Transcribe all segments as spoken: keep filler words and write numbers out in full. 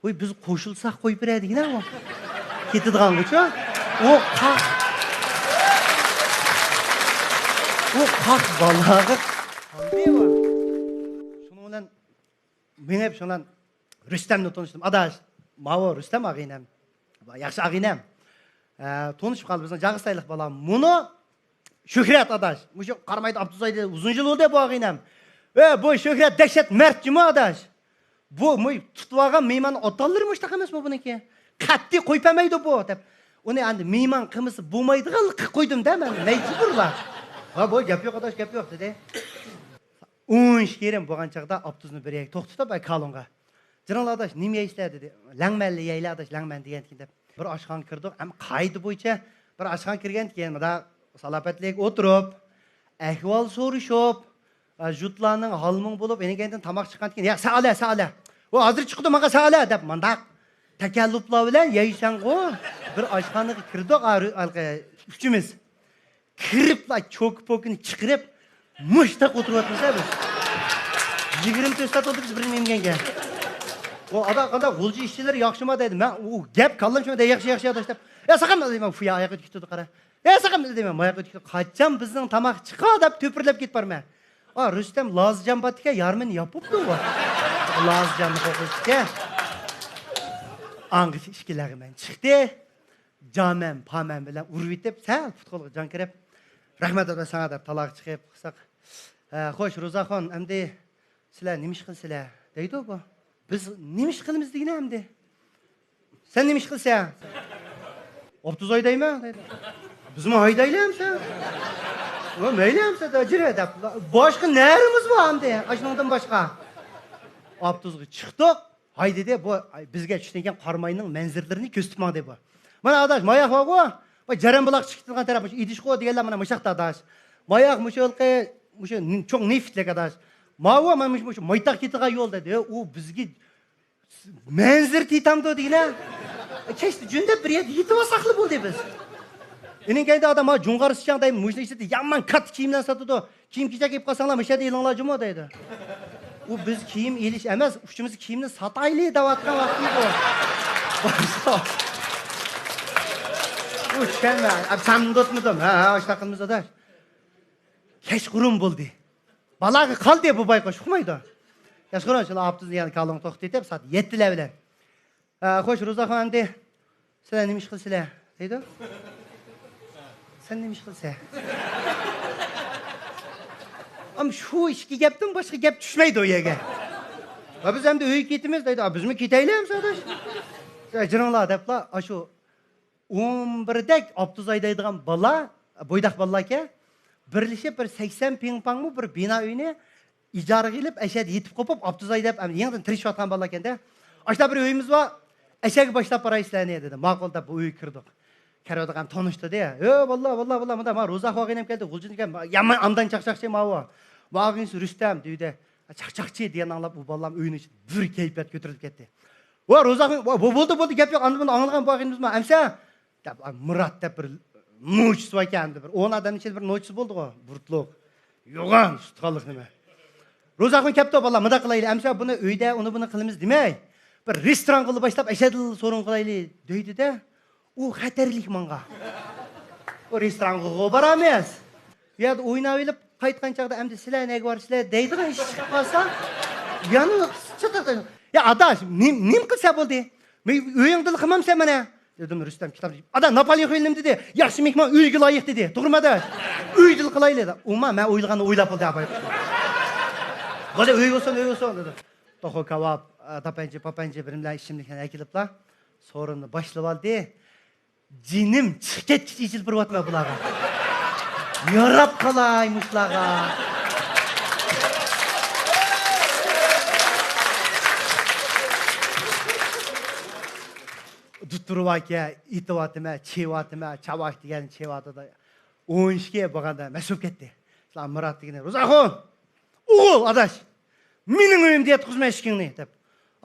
ۋوي، بىز قوشۇلساق قويۇپ بېرەي دېگىنە ئۇ. كېتىدىغانغۇچۇ. ئۇ قاق. ئۇ قاق بالاغا قالدى ئۇ. شۇنىڭ بىلەن مېڭىپ، شۇنىڭ بىلەن رۇستەمنى تونۇشتۇم. ئاداش، ماۋۇ رۇستەم ئاغىنەم. ياخشى ئاغىنەم. ئە، تونۇشۇپ قالدى بىزنىڭ جاغىسايلىق بالا. مۇنۇ شۆھرەت ئاداش. مۇشۇ قارامايدا ئابدۇزايدا ئۇزۇن يىل بولدى بۇ ئاغىنەم. ئە، بۇ شۆھرەت دەھشەت مەرد جۇمۇ ئاداش. بۇ مۇ-، تۇتۇۋالغان مېھمان ئاتاللىرى مۇشتاق ئەمەسمۇ بۇنىڭكى؟ قەتئىي قويۇپ بەرمەيدۇ بۇ، دەپ. ئۇنى ئەمدى مېھمان قىلمىسا بولمايدىغانلىققا قويدۇم-دە مەن، مەجبۇرلا. ھا، بۇ گەپ يوق ئاداش، گەپ يوق، دېدى. ئون ئىككى يېرىم بولغان چاغدا ئاپتوبۇسنى بىر يەرگە توختىتىپ، ئاي، كالونغا. جېرىڭلار ئاداش، نېمە يەيسىلەر؟ دېدى. لەڭمەنلا يەيلى ئاداش، لەڭمەن دېگەنتىكىن دەپ. بىر ئاشخانىغا كىردۇق، ھەم قائىدە بويىچە بىر ئاشخانىغا كىرگەنتىكىن، مۇنداق سالاپەتلىك ئولتۇرۇپ، ئەھۋال سورىشىپ، ئا، جۇتلارنىڭ ھالمۇڭ بولۇپ، ئېنىڭ كەينىدىن تاماق چىققاندىكىن، يا، سەئالە، سەئالە. ئۇ ھازىر چىقىدۇ، ماڭا سەئالە، دەپ مۇنداق تەكەللۇپلار بىلەن يەيسەنغۇ. بىر ئاشخانىغا كىردۇق، ئا، رۇ-، ھالقى ئۈچىمىز. كىرىپلا چوكا-پوكىنى چىقىرىپ، مۇشتاق ئولتۇرۇۋاتىمىز-ھە بىز. يىگىرمە تۆت سائەت ئولتۇردۇق بىز بىر نېمىگەنگە. ئۇ ئادا قانداق غۇلجا ئىشچىلىرى ياخشىما دەيدۇ. مەن ئۇ گەپ كاللام شۇنداق ياخشى، ياخشى ئاداش دەپ. يا ساقام دەيمەن، فۇيا ئاياغ ئۆتۈپ كېتىدۇ قارا. يا ساقام دەيمەن، ماياق ئۆتۈپ كېتىدۇ. قاچان بىزنىڭ تاماق چىقار دەپ تۆپۈرلەپ كېتىپ بارىمەن. ئا، رۇستەم لازىجان بارتىكەن، يارىمىنى ياپىپتۇ ئۇ. لازىجاننى قوقۇشتىكەن. ئاڭغىچە ئىككى لەغمەن چىقتى. جامەن، پامەن بىلەن ئۇرۇۋېتىپ، سەل پۇت-قولىغا جان كىرىپ، «رەھمەت ئاتا ساڭا» دەپ تالاغا چىقىپ قىلساق، «ھە، خوش، روزاخۇن، ئەمدى سىلەر نېمە ئىش قىلىسىلەر؟» دەيدۇ بۇ. «بىز نېمە ئىش قىلىمىز دېگىنە ئەمدى؟ سەن نېمە ئىش قىلىسەن؟» «ئاپتوز ھەيدەيمەن» دەيدۇ. «بىزمۇ ھەيدەيلى ئەمسە؟» «ۋە مەيلى ئەمسە، دە، جىرە» دەپ. «باشقا نەرىمىز بار ئەمدى، ئاشۇنىڭدىن باشقا؟» ئاپتوزغا چىقتۇق. ھايدىدى، بۇ بىزگە چۈشتىن كېيىن قاراماينىڭ مەنزىرىلىرىنى كۆرسىتىپ ماڭدى بۇ. مانا ئاداش، ماياق بارغۇ، بۇ جەرەن بۇلاق چىقىپ كېتىدىغان تەرەپ، مۇشۇ ئىدىشقۇ دېگەنلەر مانا مۇشاقتا ئاداش. ماياق مۇشۇ ھېلىقى، مۇشۇ نى-، چوڭ نېفىتلىك ئاداش. ماۋۇ مانا مۇشۇ، مۇشۇ مايتاق كېتىدىغان يول دېدى. ئۇ بىزگە مەنزىرە تېتامدۇ دېگىنە. كەچتە جۈندەپ بىر يەردە يېتىۋالساقلا بولدى بىز. ئېنىڭ كەينىدە ئادەم، ھا، جۇڭغار سىچاڭ دەيمەن، مۇشۇنى ئىشلىتىدۇ، يامان كاتتا كىيىملەرنى ساتىدۇ. كىيىم-كېچەك ئېلىپ قالساڭلار، مۇشۇ يەردە ئېلىڭلار جۇمۇ دەيدۇ. ئۇ بىز كىيىم ئېلىش ئەمەس، ئۇچىمىزدا كىيىمنى ساتايلى دەۋاتقان ۋاقتى بۇ. ئۇ چۈشەنمە. ئەب سەمدوتمىدىم؟ ھە، ھە، ئاشۇنداق قىلمىز ئاداش. كەچقۇرۇن بولدى. بالاغا قالدى بۇ بايقۇش، ئۇقمايدۇ. كەچقۇرۇن شۇلار ئاپتوبۇسنى يەنە كالونغا توختىتىپ، سائەت يەتتىلەر بىلەن. «ئە، خوش، روزاخۇن ئەمدى سىلەر نېمە ئىش قىلىسىلەر؟» دەيدۇ. «سەن نېمە ئىش قىلىسەن؟» ئەم شۇ ئىككى گەپتىن باشقا گەپ چۈشمەيدۇ ئۇ يەرگە. «ۋە بىز ئەمدى ئۆيگە كېتىمىز» دەيدۇ. «ئا، بىزمۇ كېتەيلى ئەمسە ئاداش.» «جىرىڭلار» دەپلا ئاشۇ ئون بىردەك ئاپتوز ھەيدەيدىغان بالا، بويداق بالىلاركەن، بىرلىشىپ بىر سەكسەن پىڭ پاڭمۇ بىر بىنا ئۆينى ئىجارىگە ئېلىپ، ئەشەدە يېتىپ قوپۇپ، ئاپتوز ھەيدەپ، ئەمدى يېڭىدىن تىرىشىۋاتقان بالىلاركەندە. «ئاشۇنداق بىر ئۆيىمىز بار، ئەشەگە باشلاپ باراي سىلەرنى» دېدى. «ماقۇل» دەپ بۇ ئۆيگە كىردۇق. كەرۋەتقان تونۇشتۇردى. «ھۆ، ۋاللا، ۋاللا، ۋاللا، مۇنداق، ما روزا ئاغىنەم كەلدى، غۇلجىدىن كەلدى، يامان ئامدان چاقچاقچى ماۋۇ. ما ئاغىنىسى رۇستەم» دېدى. چاقچاقچى دېگەننى ئاڭلاپ، ئۇ بالام ئۆينىڭ ئىچىدە بىر كەيپىيات كۆتۈرۈلۈپ كەتتى. «ۋا روزا ئاغىنى، ۋا، بۇ بولدى، بولدى، گەپ يوق، ئاندىن بۇنى ئاڭلىغان بۇ ئاغىنىمىز ما ئەمسە» دەپ، مۇرات دەپ بىر نوچىسى باركەن، ئەمدى بىر ئون ئادەمنىڭ ئىچىدە بىر نوچىسى بولدىغۇ، بۇرۇتلۇق، يوغان، سۇتقانلىق نېمە. «روزاخۇن كەپتۇ، بالام، مۇنداق قىلايلى، ئەمسە بۇنى ئۆيدە ئۇنى بۇنى قىلىمىز دېمەي، بىر رېستورانغىلا باشلاپ، ئەشەدىلا سورۇن قىلايلى» دەيدۇ-دە، ئۇ خەتەرلىك ماڭا. «ئۇ رېستورانغىغۇ بارامىز. بۇ يەردە ئويناۋېلىپ قايتقان چاغدا ئەمدى سىلەر نەگە بارىسىلەر دەيدىغان ئىش چىقىپ قالسا، يەنە چاتاق. يا ئاداش، نېم-، نېمە قىلسا بولدى؟ مەن ئۆيۈڭدىلا قىلمامسەن مانا؟» دېدىم. رۇستەم كىتابنى ئېچىپ، «ئادا، ناپالېئون فىلىم دېدى، ياخشى مېھمان ئۆيگە لايىق دېدى. توغرىمۇ ئاداش؟ ئۆيدىلا قىلايلى» دېدى. «ئۇما، مەن ئويلىغاننى ئويلاپ بولدى، ئاپاي.» «بولدى، ئۆي بولسۇن، ئۆي بولسۇن» دېدى. توخۇ كاۋاپ، ئا، تاپانچا، پاپانچا، بىر نېمىلەر ئىچىملىكلەرنى ئەكېلىپلا، سورۇننى باشلىۋالدى. جېنىم چىقىپ كەتكۈچە ئېچىلىپ بېرىۋاتىمەن بۇلارغا. ياراپ قالاي مۇشۇلارغا. دوتتۇرىۋاكە ئېتىۋاتىمەن، چېۋىۋاتىمەن، چاۋاك دېگەن چېۋىۋاتىدۇ. ئون ئىككى بولغاندا مەسئۇل كەتتى. شۇلار مۇرات دېگىنى، «روزاخۇن! ئوغۇل ئاداش! مېنىڭ ئۆيۈمدە ياتقۇزما ئىشىكىڭنى» دەپ،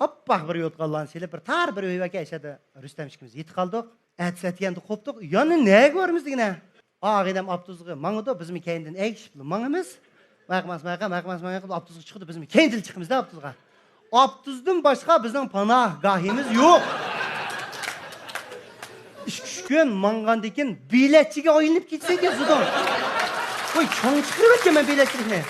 ئاپئاق بىر يوتقانلارنى سېلىپ، بىر تار بىر ئۆي باركەن، ئەشەدە رۇستەم ئىككىمىز يېتىپ قالدۇق. ئەتىسى ئەتىگەندە قوپتۇق. يەنە نەگە بارىمىز دېگىنە؟ ئاغىنەم ئاپتوبۇسقا ماڭىدۇ، بىزمۇ كەينىدىن ئەگىشىپلا ماڭىمىز. ماياقماس، ماياقماس، ماياقماس، ماياقماس، ئاپتوبۇسقا چىقىدۇ، بىزمۇ كەينىدىن چىقىمىز-دە ئاپتوبۇسقا. ئاپتوبۇستىن باشقا بىزنىڭ پاناھگاھىمىز يوق. ئىككى ئۈچ كۈن ماڭغاندىن كېيىن بېلەتچىگە ئايلىنىپ كېتىسەن ئىكەن زۇدۇڭ. ۋاي، چاڭ چىقىرىۋەتكەن مەن بېلەتچىلىكنى.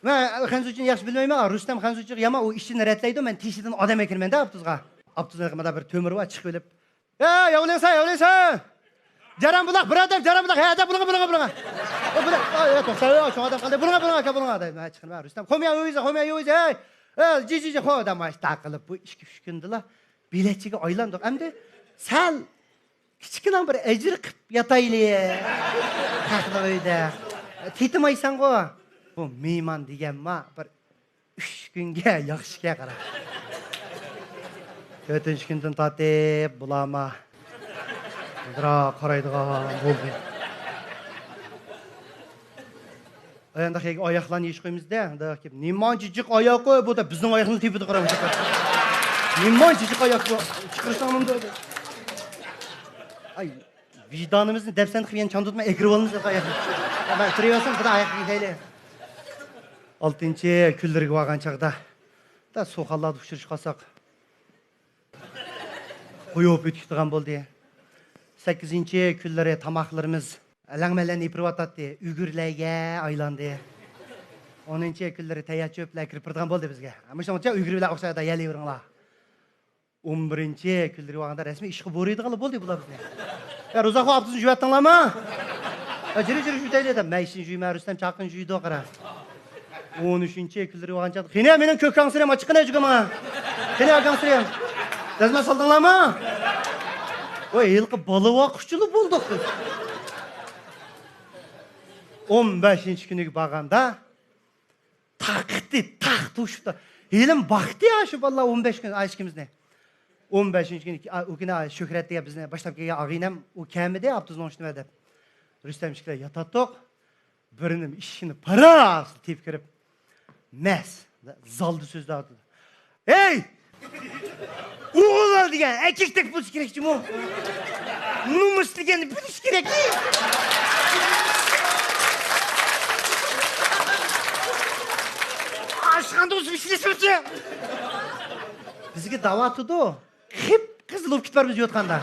مەن خەنزۇچىنى ياخشى بىلمەيمەن، رۇستەم خەنزۇچىغا يامان، ئۇ ئىشىنى رەتلەيدۇ، مەن تېشىدىن ئادەم ئەكىرىمەن-دە ئاپتوبۇسقا. ئاپتوبۇسنىڭ مانا بىر تۆمۈرى بار، چىقىۋېلىپ، ھە، ياۋلىڭسا، ياۋلىڭسا. جەرەن بۇلاق، بىرادەر، جەرەن بۇلاق، ھە، دە، بۇلۇڭا، بۇلۇڭا، بۇلۇڭا. ئە، بۇلاق، ئە، توسا، ئە، شۇ ئادەم قالدى، بۇلۇڭا، بۇلۇڭا، ئاكا، بۇلۇڭا، دەي، مەن چىقىرىمەن، رۇستەم، خوميا، ئۆيزە، خوميا، ئۆيزە، ھەي. ئە، جى، جى، جى، خو، دە، ماش، تا قىلىپ، بۇ ئىككى ئۈچ كۈندىلا بېلەتچىگە ئايلاندۇق. ئەمدى سەل كىچىككىنە بىر ئەجىر قىپ ياتايلى. خەقنىڭ ئۆيىدە. تېتىمايسەنغۇ. بۇ مېھمان دېگەنما بىر ئۈچ كۈنگە ياخشىكەن، قارا. تۆتىنچى كۈندىن تارتىپ بۇلارما مۇندىراق قارايدىغان بولدى. ئايانداق يەرگە ئاياقلارنى يېيىش قويىمىز-دە، ئانداق كېلىپ، نېمانچە جىق ئاياق قوي، بۇ دەپ بىزنىڭ ئاياقنى تېپىدۇ، قارا. نېمانچە جىق ئاياق بۇ، چىقىرساڭ مۇنداق. ئاي، ۋىجدانىمىزنى دەپسەندە قىلىپ يەنە چاندۇرتماي ئەكىرىۋالىمىز ئاياقنى. مەن تۇرۇۋەرسەم، خۇدا ئاياققا كېتەيلى. ئالتىنچى كۈنلىرىگە بارغان چاغدا، دا سۇخانلاردا ئۇچرىشىپ قالساق، قويۇپ ئۆتۈكتىغان بولدى. سەككىزىنچى كۈنلىرى تاماقلىرىمىز ئەلەڭمەلەڭ يېپىلىۋاتاتتى، ئۈگرىلەرگە ئايلاندى. ئونىنچى كۈنلىرى تەييار چۆپلەر كىرىپ بارىدىغان بولدى بىزگە. مۇشۇنىڭچە ئۈگرىلەر ئوخشايدۇ، يەلىۋېرىڭلار. ئون بىرىنچى كۈنلىرى بارغاندا رەسمىي ئىشقا بۇيرۇيدىغانلا بولدى بۇلار بىزنى. يا، روزاخۇن ئاپتوبۇسنى جۈيۈۋەتتىڭلارمۇ؟ يا، جۈرۈ، جۈرۈ، جۈيۈۋېتەيلى دەپ، مەن ئىشنى جۈيمەن، رۇستەم چاقىنى جۈيىدۇ، قارا. ئون ئۈچىنچى كۈنلىرى بارغان چاغدا، قېنى، مېنىڭ كۆك گاڭسىرىم ئاچچىققىنە جۈگە ماڭا. قېنى، گاڭسىرىم. دەزمال سالدىڭلارمۇ؟ ۋاي، ھېلىقى بالا باققۇچىلا بولدۇق بىز. ئون بەشىنچى كۈنىگە بارغاندا، تاقىتى تاق توشۇپتۇ. ھېلىمۇ باقتى يا شۇ بالىلار ئون بەش كۈن ئىككىمىزنى. ئون بەشىنچى كۈنى ئۇ كۈنى شۆھرەت دېگەن بىزنى باشلاپ كەلگەن ئاغىنەم، ئۇ كەلمىدى، ئاپتوبۇسنىڭ ئۈستىدە دەپ. رۇستەم ئىككىلەر ياتاتتۇق. بىرىنىڭ ئىشىكىنى پاراس تېپىپ كىرىپ، مەس زالدا سۆزلەۋاتىدۇ. ھەي! ئوغۇل دېگەن ئەركەكتەك بولۇشى كېرەك جۇمۇ. نومۇس دېگەننى بىلىش كېرەك. ئاشخانىدا ئۆزى ئىشلەشمىسە. بىزگە دەۋاتىدۇ. قىپقىزىل بولۇپ كېتىپ بارىمىز يوتقاندا.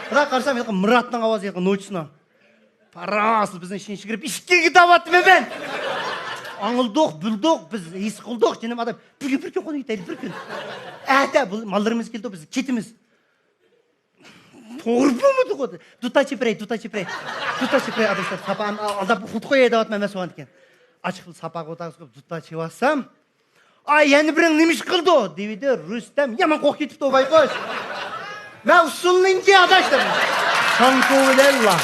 بىراق قارىسام، ھېلىقى مۇراتنىڭ ئاۋازى، ھېلىقى نوچىسىنىڭ. پاراس بىزنىڭ ئىشىنى كىرىپ، ئىشىككە دەۋاتىمەن مەن. ئاڭلىدۇق، بىلدۇق، بىز ھېس قىلدۇق، جېنىم ئادەم. بىر كۈن، بىر كۈن قويۇپ كېتەيلى، بىر كۈن. ئەتە بۇ ماللىرىمىز كېلىدۇ، بىز كېتىمىز. توغرا بولمىدىغۇ. دۇتا چېپىرەي، دۇتا چېپىرەي. دۇتا چېپىرەي، ئاداش، ساپا ئالداپ خۇد قوياي دەۋاتىمەن مەن سوغان ئىكەن. ئاچىقىپ ساپاغا ئولتۇرغۇزۇپ دۇتا چېۋاتسام، ئاي، يەنە بىرىڭ نېمە ئىش قىلدى؟ دېۋىدى رۇستەم، يامان قورقۇپ كېتىپتۇ بايقۇش. مەن ئۇسسۇلنىڭكى ئاداش دېدىم. شاڭكو بىلەنلا.